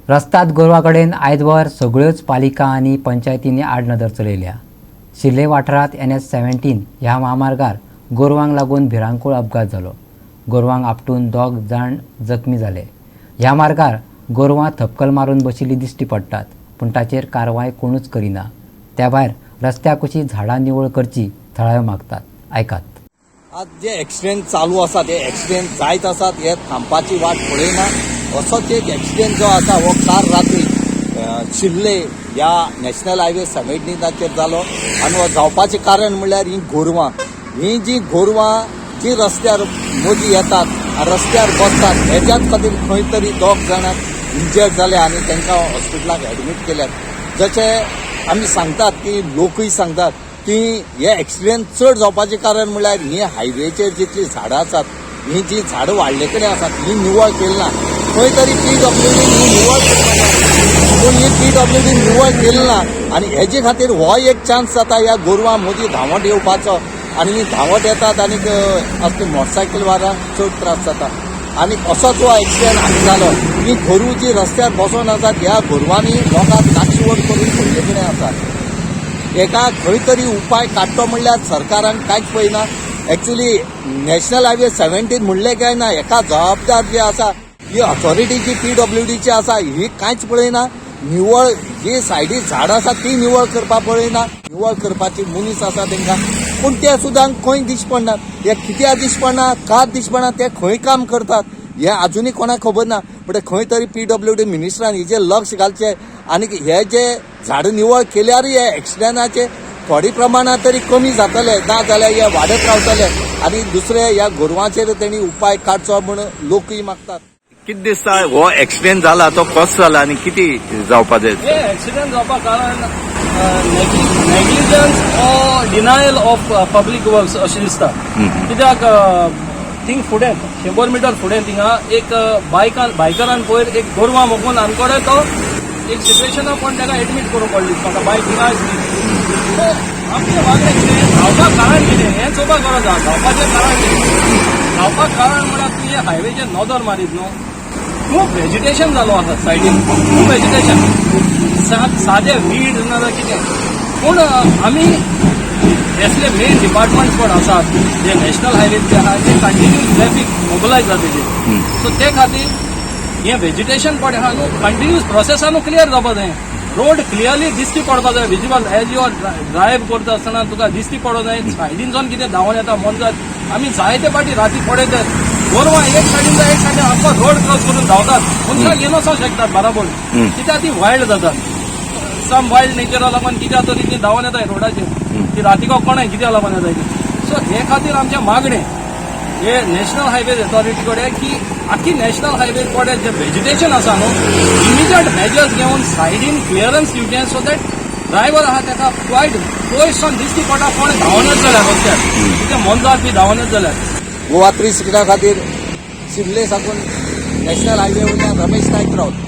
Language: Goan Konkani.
रस्ताद गोरवां कडेन आयजवर सगळ्योच पालिका आनी पंचायतींनी आडनदर चलयल्या. शिर्ले वाठारांत NH 17 ह्या म्हामार्गार गोरवांक लागून भिरांकूळ अपघात जालो. गोरवांक आपटून दोग जाण जखमी जाले. ह्या मार्गार गोरवां थपकल मारून बशिल्लीं दिश्टी पडटात, पूण ताचेर कारवाय कोणूच करिना. त्या भायर रस्त्या कुशीक झाडां निवळ करची थळावे मागतात. आयकात. आज जे एक्सिडेंट चालू आसात, हे एक्सिडेंट जायत आसात, हे थांबपाची वाट पळयना. असोच एक एक्सिडेंट जो आसा हो काल राती शिर्ले ह्या नॅशनल हायवे 17नाचेर जालो आनी हो जावपाचें कारण म्हणल्यार ही गोरवां. ही जी गोरवां जी रस्त्यार मदीं येतात आनी रस्त्यार बसतात, हेज्याच खातीर खंय तरी दोग जाणांक इंजर्ड जाले आनी तांकां हॉस्पिटलाक एडमीट केल्यात. जशें आमी सांगतात की लोकूय सांगतात की हे एक्सिडेंट चड जावपाचें कारण म्हणल्यार ही हायवेचेर जितलीं झाडां आसात, ही जी झाडां वाडले कडेन आसात, ही निवळ केली ना. खंय तरी पीडब्ल्यूडीन ही निवळ करपाक जाय, पूण ही पीडब्ल्यूडीन निवळ केली ना आनी हेजे खातीर हो एक चान्स जाता ह्या गोरवां मदीं धांवत येवपाचो आनी ही धांवत येतात आनी असले मोटरसायकल वारांक चड त्रास जाता. आनी असोच हो एक्सिडेंट हांगा जालो. ही गोरवां जी रस्त्यार बसोन आसात, ह्या गोरवांनी लोकांक नाकशिवण करून पडले कडेन आसा. हेका खंय तरी उपाय काडटो म्हणल्यार सरकारान कांयच पळयना. एक्चुली नॅशनल हायवे 17 म्हणलें काय ना, हेका जबाबदार जी आसा ही ऑथॉरिटी जी पीडब्ल्यूडीची आसा, ही कांयच पळयना. निवळ जी सायडीक झाडां आसा ती निवळ करपाक पळयना. निवळ करपाची मनीस आसा तांकां, पूण ते सुद्दां खंय दिश्टी पडनात. हे कित्याक दिश्टी पडना, का दिश्टी पडना, ते खंय काम करतात हें आजुनूय कोणाक खबर ना. पण खंय तरी पीडब्ल्यूडी मिनिस्टरान हेजेर लक्ष घालचें आनी हे जे झाडां निवळ केल्यारूय हे एक्सिडंटाचे थोडे प्रमाणात तरी कमी जातले, ना जाल्यार हे वाडत रावतले. आनी दुसरे ह्या गोरवांचेर तेणी उपाय काडचो म्हूण लोकूय मागतात. कितें दिसता, हो एक्सिडेंट जाला तो कसो जाला आनी कितें जावपा जाय? हे एक्सिडेंट जावपाक कारण negligence or denial of public works अशें दिसता. कित्याक थिंग फुडें 100 मिटर फुडें थिंगा एक बायकान बायकरान पयर एक गोरवां मोखून आमकडे तो एक सिट्युएशना पण ताका एडमीट करूंक पडली म्हाका. बायक थिंगा आसली. सो आमचें वागणें कितें, धांवपाक कारण कितें हें चोवपाक गरज आसा. धांवपाचें कारण कितें? धांवपाक कारण म्हळ्यार तुजें हायवेचेर नदर मारीत न्हू, खूब व्हेजिटेशन जालो आसा सायडीन, खूब व्हेजिटेशन, सादे वीड ना जाल्यार कितें. पूण आमी असले मेन डिपार्टमेंट पण आसात जे नॅशनल हायवे जे आहा ते कंटिन्यूस ट्रॅफिक मोबिलायज जाता तेजेर. सो ते खातीर हें व्हेजिटेशन पण आहा न्हू, कंटिन्यूस प्रोसेसान क्लियर जावपा जाय. रोड क्लियरली दिश्टी पडपा जाय, visible. As you are drive करता आसतना तुका दिश्टी पडो जाय सायडीनच्यान कितें धांवून येता मोनजात. आमी जायते फावटी राती पळयतात, गोरवां एक सायडीन एक सायडीन आमकां रोड क्रॉस करून धांवतात. मनशाक येनोसो शकतात बराबर, कित्याक ती वायल्ड जातात. सम वायल्ड नेचरा लागून कित्याक तरी ती धांवून येता रोडाचेर. ती रातीको कोणाय कित्याक लागून येता ती. सो हे खातीर आमचें मागणें हे नॅशनल हायवे अथॉरिटी कडेन की आखी नॅशनल हायवे कडेन जे व्हेजिटेशन आसा न्हू, इमिजिएट मेजर्स घेवन सायडीन क्लियरन्स दिवचें, सो that driver आहा ताका क्वायट पयस सावन दिश्टी पडटा कोण धांवून येत जाल्यार रस्त्यार, कितें मोनजात बी धांवून येत जाल्यार. गोवा 360 खातीर शिर्ले साकून नॅशनल हायवे वयल्यान रमेश नायक रावत.